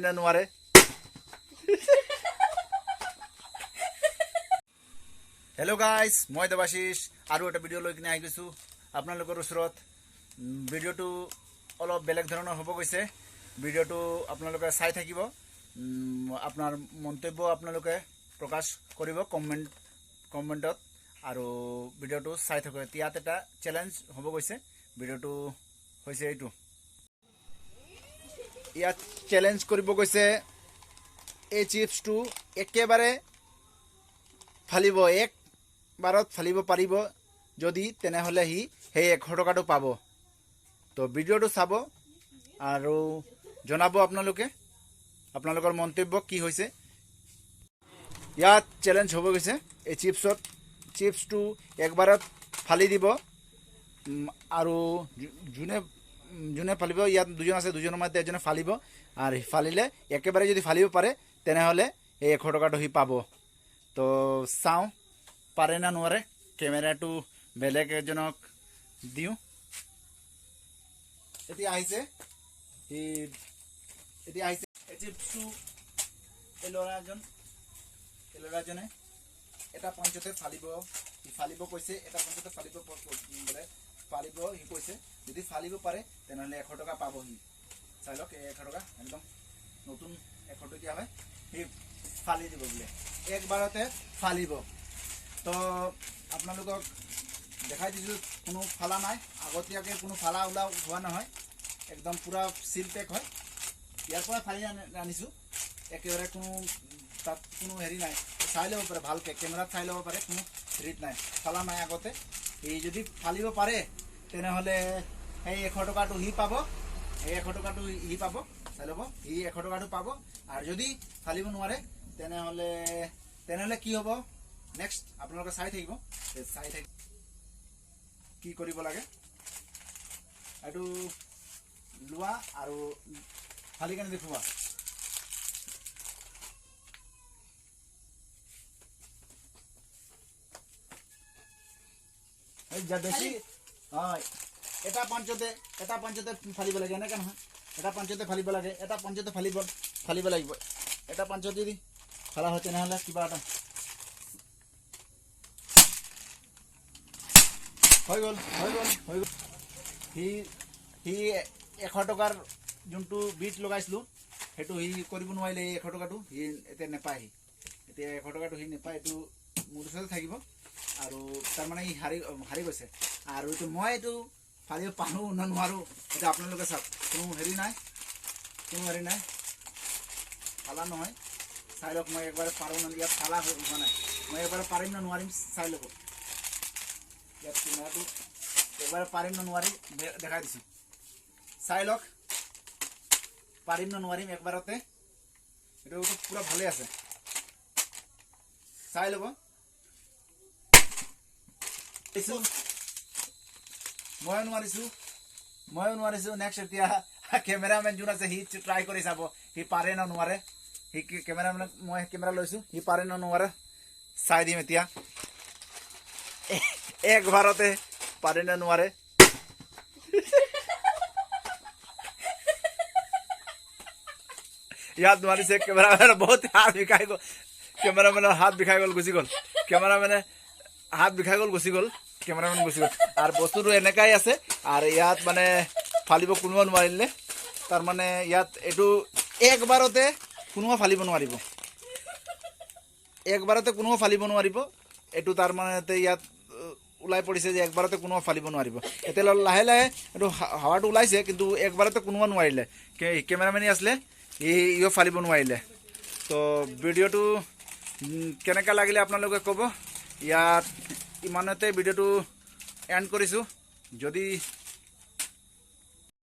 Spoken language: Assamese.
নোৱাৰে। হেল্ল' গাইজ, মই দেৱাশিষ আৰু এটা ভিডিঅ' লৈ কিনে আহি গৈছোঁ আপোনালোকৰ ওচৰত। ভিডিঅ'টো অলপ বেলেগ ধৰণৰ হ'ব গৈছে। ভিডিঅ'টো আপোনালোকে চাই থাকিব। আপোনাৰ মন্তব্য আপোনালোকে প্ৰকাশ কৰিব কমেণ্টত আৰু ভিডিঅ'টো চাই থাকক। ইয়াত এটা চেলেঞ্জ হ'ব গৈছে। ভিডিঅ'টো হৈছে এইটো। ইয়াত চেলেঞ্জ কৰিব গৈছে, এই চিপছটো একেবাৰে ফালিব, একবাৰত ফালিব পাৰিব যদি, তেনেহ'লে সি সেই 100 টকাটো পাব। তো ভিডিঅ'টো চাব আৰু জনাব আপোনালোকে আপোনালোকৰ মন্তব্য কি হৈছে। ইয়াত চেলেঞ্জ হ'ব গৈছে, এই চিপছটো একবাৰত ফালি দিব আৰু যোনে যোনে ফালিব, ইয়াত দুজন আছে, দুজনৰ মাজত এজনে ফালিব আৰু ফালিলে, একেবাৰে যদি ফালিব পাৰে, তেনেহ'লে এই 100 টকাটো সি পাব। তো চাওঁ পাৰে না নোৱাৰে। কেমেৰাটো বেলেগ এজনক দিওঁ। এতিয়া আহিছে সি, এতিয়া আহিছে। এই চিপছটো এই ল'ৰাজনে এটা পঞ্চতে ফালিব। সি ফালিব কৈছে, এটা পঞ্চতে ফালিব বোলে, ফালিব সি কৈছে। যদি ফালিব পাৰে, তেনেহ'লে 100 টকা পাব সি। চাই লওক, এই 100 টকা একদম নতুন 100 টকীয়া হয়। সি ফালি দিব বোলে, একবাৰতে ফালিব। তো আপোনালোকক দেখাই দিছোঁ, কোনো ফালা নাই, আগতীয়াকৈ কোনো ফালা ওলা হোৱা নহয়, একদম পূৰা চিল পেক হয়। ইয়াৰ পৰা ফালি আনিছোঁ। একেবাৰে কোনো তাত কোনো হেৰি নাই। চাই ল'ব পাৰে ভালকৈ, কেমেৰাত চাই ল'ব পাৰে, কোনো হেৰিত নাই, ফালা নাই আগতে। সি যদি ফালিব পাৰে, তেনেহ'লে সেই 100 টকাটো সি পাব। সেই 100 টকাটো সি পাব। চাই ল'ব, সি 100 টকাটো পাব। আৰু যদি ফালিব নোৱাৰে, তেনেহ'লে কি হ'ব নেক্সট আপোনালোকে চাই থাকিব। এই চাই থাকি কি কৰিব লাগে। এইটো লোৱা আৰু ফালি কেনে দেখুওৱা। এই যা বেছি হয়। এটা পাঞ্চতে ফালিব লাগে, এনেকৈ নহয়। এটা পাঞ্চতে ফালিব লাগে, এটা পাঞ্চতে ফালিব লাগিব। এটা পাঞ্চত যদি ফালা হয়, তেনেহ'লে কিবা এটা হৈ গ'ল, হৈ গ'ল, হৈ গ'ল। সি সি 100 টকাৰ যোনটো বিট লগাইছিলোঁ, সেইটো সি কৰিব নোৱাৰিলে। এই 100 টকাটো সি এতিয়া নাপায়। সি এতিয়া 100 টকাটো সি নাপায়। এইটো মোৰ ওচৰতে থাকিব আৰু তাৰমানে সি হাৰি হাৰি গৈছে। আৰু এইটো মই এইটো ফালিব পাৰোঁ নে নোৱাৰোঁ, এইটো আপোনালোকে চাওক। কোনো হেৰি নাই, কোনো হেৰি নাই, ফালা নহয়। চাই লওক, মই একবাৰ পাৰোঁ নে, ইয়াত ফালা হোৱা নাই। মই এবাৰ পাৰিম নে নোৱাৰিম চাই ল'ব। ইয়াত কেমেৰাটো এবাৰ পাৰিম নে নোৱাৰিম দেখাই দিছোঁ। চাই লওক, পাৰিম নে নোৱাৰিম একবাৰতে। এইটো পূৰা ভালেই আছে, চাই ল'ব। দিছোঁ, ময়ো নোৱাৰিছোঁ, ময়ো নোৱাৰিছোঁ। নেক্সট এতিয়া কেমেৰামেন যোন আছে, সি ট্ৰাই কৰি চাব, সি পাৰে নে নোৱাৰে। সি কেমেৰামেনক মই কেমেৰা লৈছোঁ, সি পাৰে নে নোৱাৰে চাই দিম এতিয়া। একবাৰতে পাৰে নে নোৱাৰে। ইয়াত নোৱাৰিছে কেমেৰামেন, বহুত হাত বিষাই গ'ল। কেমেৰামেনৰ হাত বিষাই গ'ল, গুচি গ'ল। কেমেৰামেনে হাত বিষাই গ'ল, গুচি গ'ল। কেমেৰামেন গুচি গ'ল। আৰু বস্তুটো এনেকাই আছে। আৰু ইয়াত মানে ফালিব কোনোবা নোৱাৰিলে, তাৰমানে ইয়াত এইটো একবাৰতে কোনোবা ফালিব নোৱাৰিব। একবাৰতে কোনোবা ফালিব নোৱাৰিব এইটো। তাৰমানে ইয়াত ওলাই পৰিছে যে একবাৰতে কোনোবা ফালিব নোৱাৰিব। এতিয়া লাহে লাহে এইটো হাৱাটো ওলাইছে, কিন্তু একবাৰতে কোনোবা নোৱাৰিলে। কেমেৰামেনে আছিলে, ইও ফালিব নোৱাৰিলে। তো ভিডিঅ'টো কেনেকুৱা লাগিলে আপোনালোকে ক'ব। ইয়াত ইমানতে ভিডিঅ'টো এণ্ড কৰিছোঁ। যদি